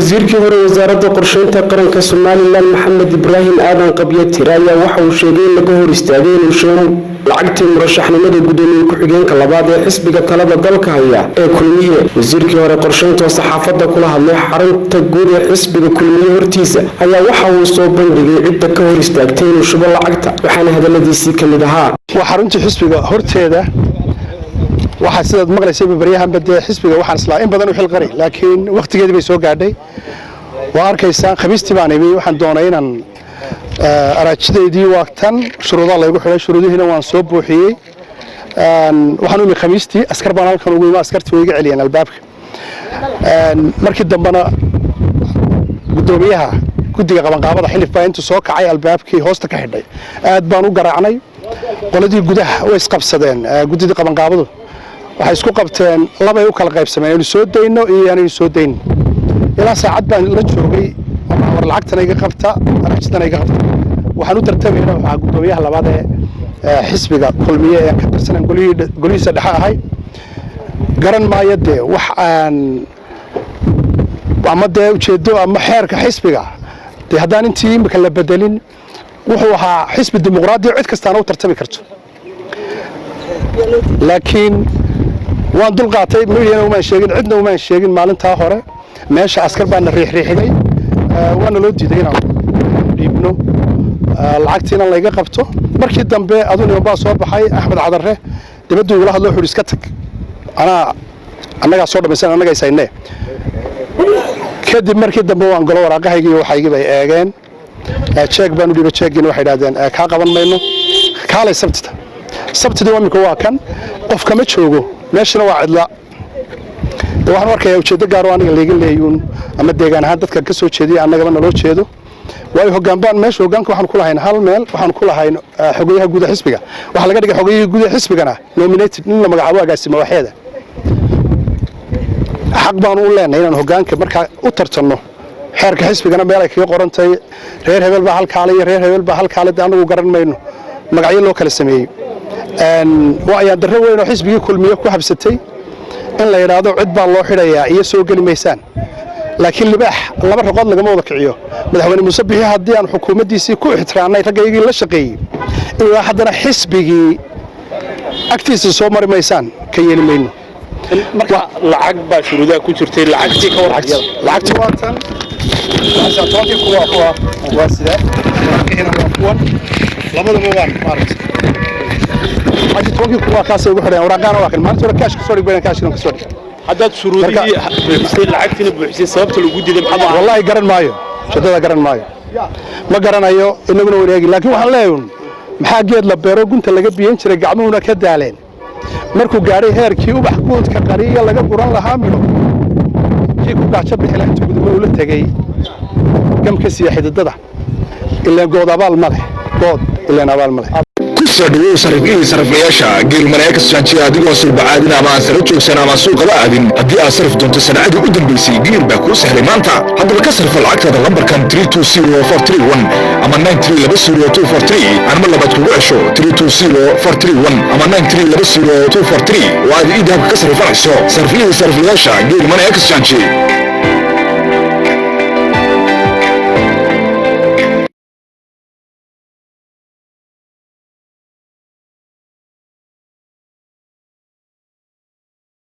Wasiirkii hore Wasaaradda Qorsheynta Qaranka Somaliland, Maxamed Ibraahim Aadan Qabyatire, ayaa waxa uu sheegay in laga hor istaagay inuu sheego lacagtii murashaxnimada gudoomiye ku-xigeenka labaad ee xisbiga talada dalka haya ee Kulmiye. Wasiirkii hore qorsheynta oo saxaafadda kula hadlay xarunta guud ee xisbiga Kulmiye hortiisa ayaa waxa uu soo bandhigay cidda ka hor istaagtay inuu shubo lacagta, waxaana hadaladiisii ka mid ahaa: Waa xaruntii xisbiga horteeda. Waxaa sidaad maqlaysayba baryahanba dee xisbiga waxaan islaa in badan u xilqari, laakiin wakhtigeedii bay soo gaadhay. Waa arkaysaan, Khamiistii baan imi. Waxaan doonay inaan araajidaydii, waa tan shuruudaa laygu xidhay, shuruudihiina waan soo buuxiyey. Waxaan u imi Khamiistii, askar baan halkan ugu imi, askartii way iga celiyeen albaabka. Markii dambena guddoomiyaha guddiga qabanqaabada Xilif baa intuu soo kacay albaabkii hoosta ka xidhay. Aad baan u garaacnay. Qoladii gudaha way isqabsadeen. Guddidii qabanqaabadu waxay isku qabteen, labay u kala qaybsameen, aynu soo dayno iyo aanaynu soo daynin. Ilaa saacad baan la joogay. War lacagtana iga qabta, araajidana iga qabta. Waxaan u tartamayna waxaa guddoomiyaha labaad ee xisbiga Kulmiye ee ka tirsanan golihiisa dhexe ahay. Garan maayo dee wax aan ama dee ujeeddo ama xeerka xisbiga dee haddaan intii imika la bedelin, wuxuu ahaa xisbi dimuqraadiya, cid kastaana u tartami karto. Laakiin waan dul qaatay, mediana umaan sheegin, cidna umaan sheegin. Maalintaa hore meesha askar baana riixriixday, waana loo diiday inaan dhiibno lacagtiina layga qabto. Markii dambe aduu niman baa soo baxay. Axmed Cadarre dibaddu igula hadlo, wuxuu iska tag, anaa annagaa soo dhamaysan, annaga isaynee. Kadib markii dambe waan golo, waraaqahaygii iyo waxaygii bay eegeen. Jeeg baan u dhiibay, jeeggiina waxay idhahdeen kaa qaban mayno, kaalay Sabtida. Sabtidii imika waa kan, qof kama joogo meeshana, waa cidla. De waxaan u arkayaa ujeeddo gaar oo aniga layga leeyuun ama deegaan ahaan dadka ka soo jeediya annagaba naloo jeedo. Waayo, hoggaan baan meesha, hoggaanka waxaan ku lahayn hal meel, waxaan ku lahayn xogayaha guud ee xisbiga. Waxaa laga dhigay xogayihii guud ee xisbigana nominated in la magacaabo agaasimo waaxeeda. Xaq baanu u leenahay inaan hoggaanka markaa u tartanno. Xeerka xisbigana meel ay kaga qorantahay reer hebel baa halkaale iyo reer hebel baa halkaale, de annagu garan mayno magacyo loo kala sameeyey. Waa ayaan darro weyn oo xisbigii Kulmiye ku habsatay in la yidhaahdo cid baa loo xidhayaa iyo soo geli maysaan. Laakiin libaax laba raqood lagama wada kiciyo. Madaxweyne Muuse Bixi, haddii aan xukuumaddiisii ku ixtiraamnay, raggaygii la shaqeeyey, inuu haddana xisbigii agtiisa soo mari maysaan, ka yeeli mayno. Marka lacag baa shuruudaha ku jirtay, lacagtii ka war? Lacagtii waa tan, 10-kii kuwa kuwa waa sidee, waa kuwan, labadaba waan maaragtay. Lacagtii 10-kii kuwa kaasay ugu xidhayaan, waraaqaana waa kan. Maalinta hore kaash ka soo dhig bayna, kaashina ka soo dhig. Haddaad shuruudihii buuxisay, lacagtiina buuxisay, sababta lagu diiday maxaa? Wallaahi garan maayo, ujeeddada garan maayo, ma garanayo. Inaguna wareegi, laakiin waxaan leeyahay, maxaa geed la beero gunta laga biyan jiray gacmuhuna ka daaleen, markuu gaadhay heerkii ubax guudka qariya laga guran lahaa midho, kii ku gaajo bixila intuu gudmo ula tegey gamka siiya xididada, ilaan good abaal ma leh, good ilaan abaal ma leh. Ku soo dhawow sarifkihii sariflayaasha geelmareeka jaajiya, adigoo sulbacaadin ama aan sara joogsan ama suuqaba aadin. Haddii aad sarif doonto, sanacadii u dambaysay Geel baa kuu sahlay maanta. Haddaba ka sarfa lacagtaada lambarkan 320431 ama 9320243. Anma labaad kugu cesho, 320431 ama 9320243, oo aad eDahabka ka sarrifanayso. Sariflihii sariflayaasha Geelmane Exchange.